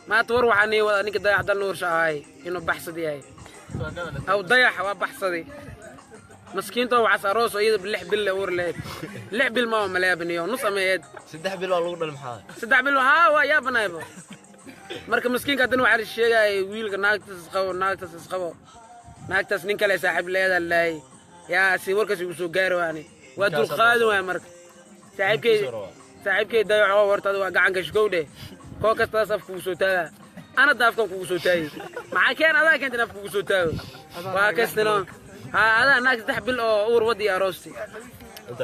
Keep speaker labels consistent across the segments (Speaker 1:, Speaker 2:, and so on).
Speaker 1: Maanta war waxaa nii wadaa ninka Dayax Dalnuursha ahay inuu baxsad yahay. Aw Dayax waa baxsaday. Maskiinta waxaas aroos oo iyada 6 bil le uur leed. 6 bil ma maleebaniyo nus ameed.
Speaker 2: 3 bil waa lagu dhal maxaa?
Speaker 1: 3 bil haa, waa yaabanaybo. Marka maskiinka haddana waxaa la sheegaya wiilka naagtaas isqabo, naagtaas isqabo, naagtaas nin kale saaxiib leedaa lahay. Yaa si warkaas igu soo gaari waani waa dulqaadi waaya. Marka saaxiibkey, saaxiibkey Dayaxo, horta adiga waa gacanka shikow dheh. Koo kastaas af kugu soo taagaa, ana daafkan kugu soo taagay. Maxaa keen adaa keentan af kugu soo taago? Waa kastino haa, adaa naag 3 bil oo uur wadi aroosti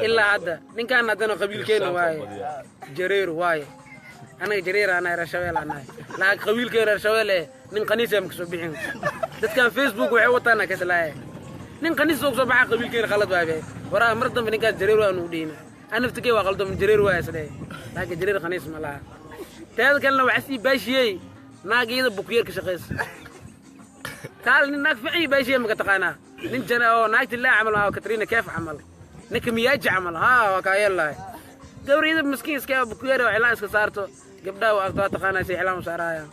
Speaker 1: ilaa hadda. Ninkaan haddana qabiilkeena waaye, Jareer waaye. Anaga Jareer anahay, reer Shabeel anahay, laakiin qabiilkeena reer Shabeel eh nin qaniis ma kasoo bixin. Dadkan Facebook waxay wataana kaslaaya nin qaniis oo kasoo baxa qabiilkeena khalad waaye be. Waraa mar dambe ninkaas Jareer waa nugu dhihina. An naftigey waa qaldom, Jareer waa isdhehe, laakiin Jareer qaniis ma laha. Teeda kalena waxaa sii baashiyey naag iyada bukuyeer ka shaqaysa. Kaal nin naag ficii baashiyey maka taqaanaa? Nin jana oo naagti laa camal oo Katrina Keef camal, ninka miyaaji camal haa waa kaa yeelahay. Gabar iyada miskiin iska bukuyeer oo cilaan iska saarto, gabdhaha waa taqaanaa si cilaan u saaraayaan.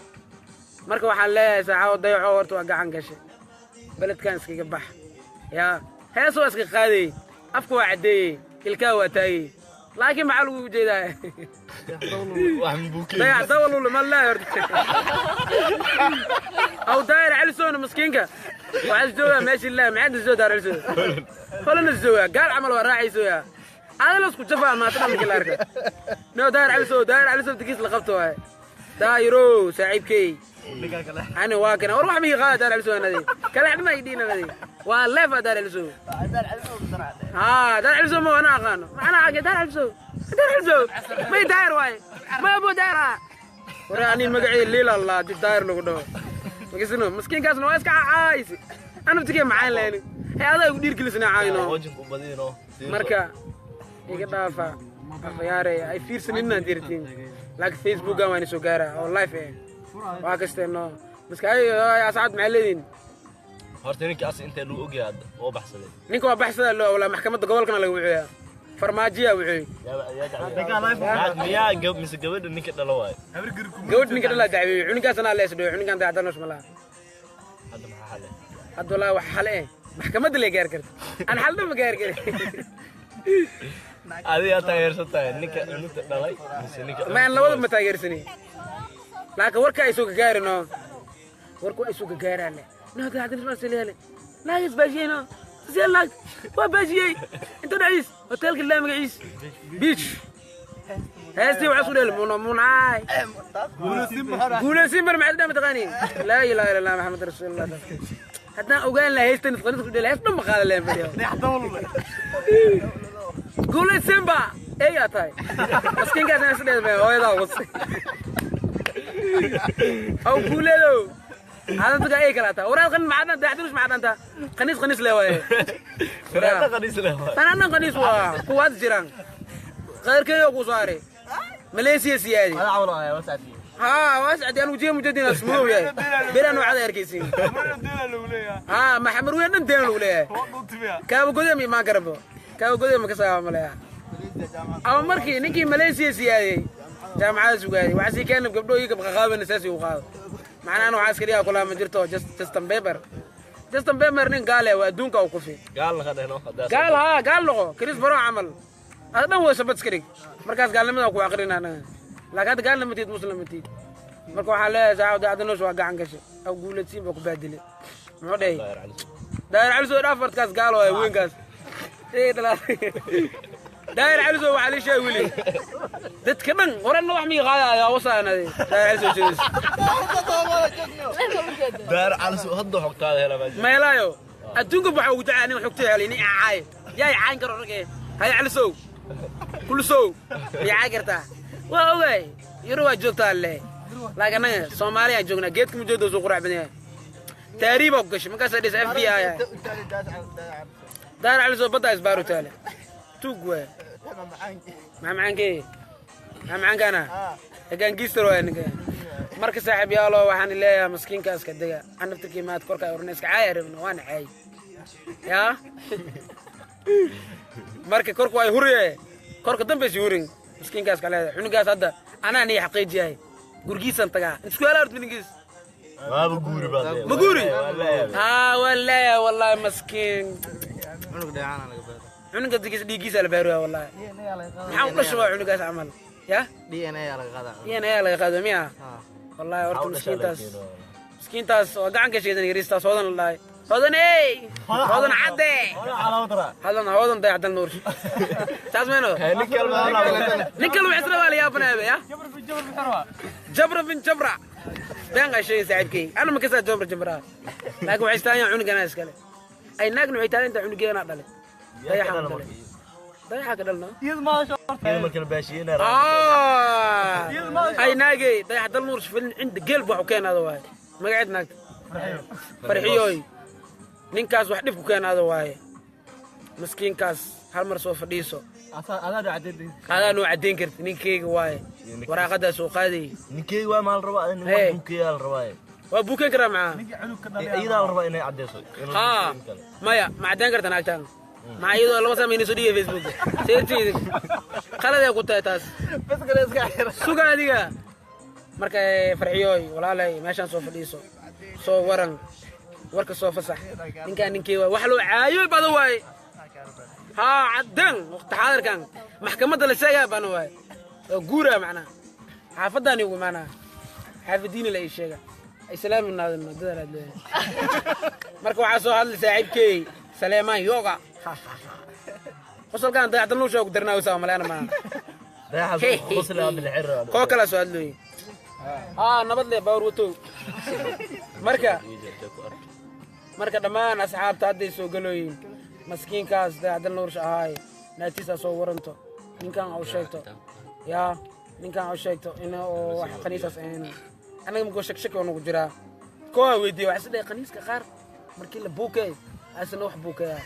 Speaker 1: Marka waxaan leeyahay saaxawo Dayaxo, horta waa gacan gashay, beledkan iskaga bax. Yaa hees waa iska qaadayey, afka waa caddeeyey, ilkaha waa taagay, laakiin maxaa lagu jeedaa?
Speaker 2: Wax mabuukeen.
Speaker 1: Dayax dawalul ma leeyahay horta. Aw Daayir Calisoona miskiinka waxaa is joogaa meeshii laa maxaa is joogaa? Daayir Calisoon holana is joogaa, gaal camal waa raacaysoyaa, adala isku jafaa maanta dhan markii la arka. No Daayir Calisow, Daayir Calisow tigiis la qabto waaye. Daayirow saaxiibkey, ani waa kana war wax migi qaada Daayir Calisow anadi kale xadma ay dhiin anadi waa leefa Daayir Calisow. Haa, Daayir Calisow ma ana aqaano macnaa aqaan Daayir Calisow. Daayir Calisow may Daayir waaye, ma abu Daayir ah. War ani magacii liila Allah dib Daayir lagu dhaho magisno. Miskiinkaasna waa iska caaysi, anaftigee macaan lahayni hay adaa igu dhiirgelisna caayno.
Speaker 2: Wajinka u badino.
Speaker 1: Marka iga dhaafa akhyaare, ay fiirsaninaan dirtiin, laakiin Facebookan waan soo gaaraa oo live eh waa kasteeno. Maska ay asxaab maxay leediin?
Speaker 2: Horta ninka as intee lagu ogyahay hadda oo baxsaday?
Speaker 1: Ninka waa baxsada loo walaa, maxkamadda gobolkana laga wuxuuyaa, Farmaajiya wuxuuy.
Speaker 2: Miyaa mise gabadha ninka dhalo waaye?
Speaker 1: Gabadh ninka dhalaa dacweeyey, cuninkaasna la isdhoyo, cuninkan dacdanos ma laha.
Speaker 2: Hadda maxaa xale?
Speaker 1: Hadda walaa wax xale eh maxkamadda lay gaari karta, aan xal dhan ma gaari karin.
Speaker 2: Adigaa taageersan tahay ninka cunugta dhalay mise ninka?
Speaker 1: Ma aan labadaba ma taageersani, laakiin warka ay soo gagaarino, warku ay soo gagaaraan leh no dacdanos ma saleele naagis baashiyey, no seel naag waa baashiyey inta dhexdiis hoteelka laa magaciis Beach. Heestii waxaa isku dheel muno munaay guulaysiin bar maxay dhan mataqaani? Laa ilaaha illa Allah Maxamed rasuulullah. Haddaan ogaan lahaa heestan isqanid ku dheel, hees dhan ma qaadan lahayn fadhiyo. Guulaysiin ba eeyaa tahay maskiinkaasna is dheed hooyadaa was aw guuleedow hadda ay kala taa waraad qan maxaa dhan daacdurus maxaa dhanta qaniis qaniis le waaye.
Speaker 2: Fanaanada qaniis leh waaye.
Speaker 1: Fanaanada qaniis waa kuwaad jiraan qayrkeeyo ku saaray Malaysia siyaadi. Haa, waa sacdi anigu jiya mujadina smudow yahay beraan wacada arkaysiin. Haa, maxamar weyn dhan deen lagu leeyahay, kaaba godee ma imaan karabo, kaaba godee ma ka saaba maleeya. Ama markii ninkii Malaysia siyaadiyey jaamacada sugaayay waxaa sii keenay gabdho iyaga qaqaabana saasi u qaado. Macnaha waxaa iska dhigaa kulaa ma jirto Justin Bieber. Justin Bieber nin gaal eh waa, adduunka uu kufi.
Speaker 2: Gaalna ka dhehno haddaa.
Speaker 1: Gaal haa, gaal noqo, Chris Brown camal ada dhan way sabad iska dhig. Markaas gaalnimada ku aqrina anaga, laakiin hadda gaalna matid, muslim matid. Marka waxaa leeyahay saacada adanoos waa gacan gashay aw guuladsiin baa ku baadilay. Muxuu dhahay?
Speaker 2: Daayir Cali.
Speaker 1: Daayir Cali soo dhaaf fartkaas, gaal waaye weynkaas ee dhalaatay. Daayir Cali soo waxaa la sheegay weli dadka dhan horanna wax miga qaadaya wasaanade Daayir Cali soo jeedis.
Speaker 2: Daayir Cali soo hadda xogtaada hela baa jira.
Speaker 1: Meelaayo adduunka waxa ugu jecel nin xogta helay nin caay yaay caan karo ragee hay Cali sow kullu sow miyaa caay kartaa? Waa ogaay yaro waa joogtaa le, laakiin annaga Soomaaliyaan joognaa, geedka mujeedo soo qurac badan yahay taariibaa ku gashay markaasaa dhis FBI. Daayir Cali soo badda isbaaru taale tuug waay. Maxaa macaankee? Maxaa macaankaana hoggaankiistar waay ninka. Marka saaxiib yaalo, waxaan leeyahay maskiinka iska dega. An naftirkii maad korka ay orna iska caaya rabno waana caay yaa. Marka korku ay huriye, korka dambe is hurin maskiinkaas ka leedahay. Cunugaas hadda anaa nii xaqiijiyahay. Gurigiisaan tagaa. Isku helaa horta ninkiis.
Speaker 2: Waaba guuri baa.
Speaker 1: Ma guuri? Haa, waa leeyahay wallahi maskiin.
Speaker 3: Cunug dheecaana laga baaro.
Speaker 1: Cunuga digiis dhiiggiisa la baaruyaa wallahi. Maxaa u dhashay waa cunugaas camal? Ya?
Speaker 3: DNA aa laga qaadaa.
Speaker 1: DNA laga qaado miya? Wallahi horta miskiintaas. Miskiintaas waa gacanka sheedan yariistaas hodan la dhahay. Hodan ey! Hodan cadde! Hodan hodan dayacdan nuur. Saas meeno? Nin kale wuxuu isla waa la yaabanayaa ya? Jabra bin Jabra. Been ay sheegay saaxiibkay. Ana ma kasaa Jabra Jabra. Laakiin waxay istaayaan cunugana iskale. Ay naagna waxay taagan tahay cunugeena dhalay. Dayaxa dhalay. Dayaxa ka dhalna. Ay naagay dayax dal nuur filin cinda geel buu keenaado waay. Magaceed naagta. Farxiyooy. Ninkaas wax dhib ku keenaado waaye. Miskiinkaas hal mar soo fadhiiso. Adaa noo caddeyn karti ninkeyga waaye. Waraaqadaas soo qaaday.
Speaker 2: Ninkeyga waa maal rabaa in wax buukeeyaa la rabaa.
Speaker 1: Waa buukeyn karaa maxaa?
Speaker 2: Iyadaa la rabaa inay caddeyso.
Speaker 1: Haa. Maya, ma caddeyn karta naagtaan. Maxaa iyadoo lama samaynin soo dhigay Facebook. Seerteyda. Qalad ay ku tahay taas. Suga adiga. Marka farxiyooy walaalay meeshaan soo fadhiiso. Soo waran. Warka soo fasax. Ninkaan ninkey waay. Wax loo caayo badan waaye. Haa caddan waqti xaadirkan maxkamadda la sheegaa baan waay. Oo guura macnaha. Xaafadaan igu macnaha. Xaafadiina la ii sheega. Ay salaamin naadin dadaal aad leeyahay. Marka waxaa soo hadlay saaxiibkey Saleemaan Yoga. Qosolkan dayacdan luu sheego darnaa usaa maleena maaha. Koo kala soo hadlooy. Haa nabad leh baawur watow. Marka dhammaan asxaabta hadday soo galooyin maskiinkaas dayacdan nuursha ahaay naagtiisaa soo waranto ninkan au sheegto yaa ninkan au sheegto in oo wax qaniisaas ahayn annaga makoo shakshaki oo nagu jiraa koo weydiiya waxaa isdhahay qaniiska qaar markii la buukay asna wax buukaya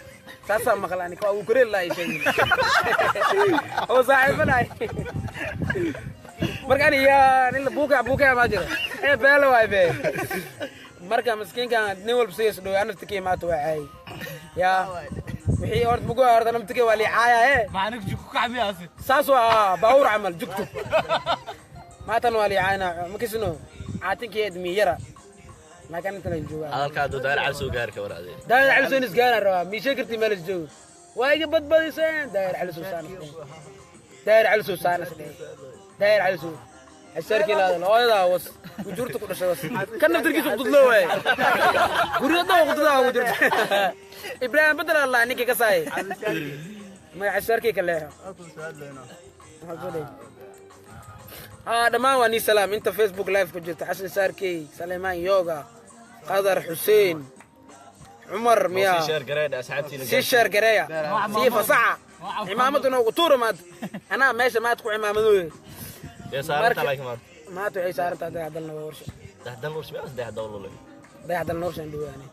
Speaker 1: saasaa maqla ani koo abuukareel laa sheegin oo saaxiibanahay marka ani yaa nin la buukaya buukaya maa jiro ee beelo waay bee marka miskiinkan nin walba sigiisa dhow anaftikii maanta waa caayay yaa wixii horta mugu horta naftikii waa liicaaya ee saas waa baawur camal jugtug maatan waa liicaayna makisino caatinkii edmiyara laakiin inta la joogaa
Speaker 2: Hadalkaa daayir cali soo gaari ka war adee.
Speaker 1: Daayir cali soo isgaara rabaa miishe kartii meel joogo waa iga badbadiseen daayir cali soo saanas daayir cali soo saanas daayir cali soo xisarkii laadal hooyadaa was ujurta ku dhashay was kan naftirkiisa qududlo waay guryo dhan qududaa ugu jirta Ibraahim bedel Allah ninkii ka saay magaca xisarkii ka leexo haa dhammaan waa nii salaam inta Facebook live ku jirta Xasan Saarkey Saleemaan Yoga Qadar Xuseen Cumar miya sii sheer gareeya sii fasaxa cimaamaduna ugu tuura maanta anaa meesha maad ku cimaamadooye maanta waxay saarantaa dayaxdalna waa warsha dayaxdalna warshaan dhawaanay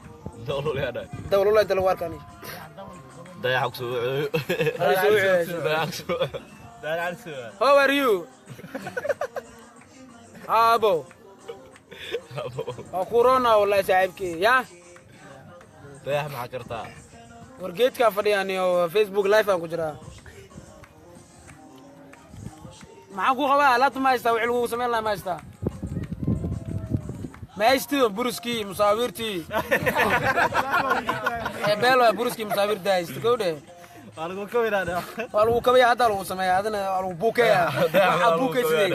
Speaker 1: dawlula inta lagu arkaanay How are you? Abo. Waa corona wallahi saaxiibkii ya.
Speaker 2: Dayax maxaa kartaa?
Speaker 1: Wargeedkaa fadhiyaan iyo Facebook live aan ku jiraa. Maxaan ku qabaa alaabta ma haystaa wixii lagugu samayn lahaa ma haystaa? Ma haystido buruskii musaawiirtii. Ee beel waa buruskii musaawiirta haysto gowdhe.
Speaker 2: Waa lagu kabayaa.
Speaker 1: Waa lagu kabayaa hadda lagu sameeyaa adina waa lagu buukeeyaa. Waxaa buukay sidee?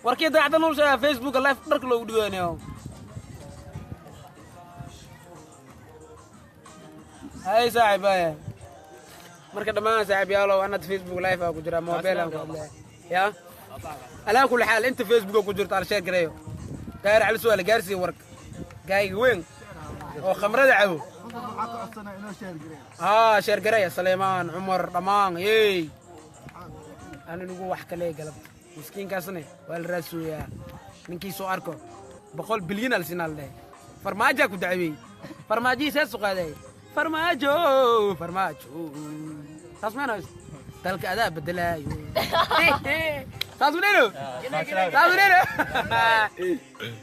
Speaker 1: Warkii daacadda nuu sheegaa Facebook live dharka loogu dhigoynayo. Hay saaxiib marka dhammaan saaxiibyaalow anad Facebook live aan ku jiraa mobile aan ku hadlaya ya alaa kulli xaal inta Facebook ku jirto al share gareeyo gaar cali su'aal gaarsii warka gaayga weyn oo khamrada cabo haa share gareeya Saleemaan Cumar dhammaan yey anigu wax kale galab miskiinkaasna waa la raasuyaa ninkii soo arko 100 bilyan al sinaal leh farmaajo ku dacweey farmaajihiisa soo qaaday farmaajo farmaajo taas ma naas dalka adaa bedelaayo taas ma taas ma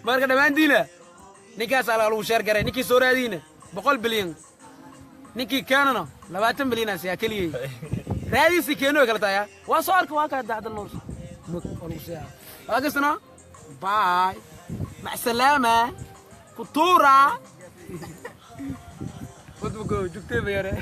Speaker 1: marka dhammaantiina ninkaas ala lagu sheer garay ninkii soo raadiina 100 bilyan ninkii keenana 20 bilyan asiyaa keliyay raadiisi keeno kala taaya waa soo arka waa ka dacdal nool mug oo lagu siyaa Waa kasano. Bye, macsalaama, kutuura wadbuko jugtee bayare.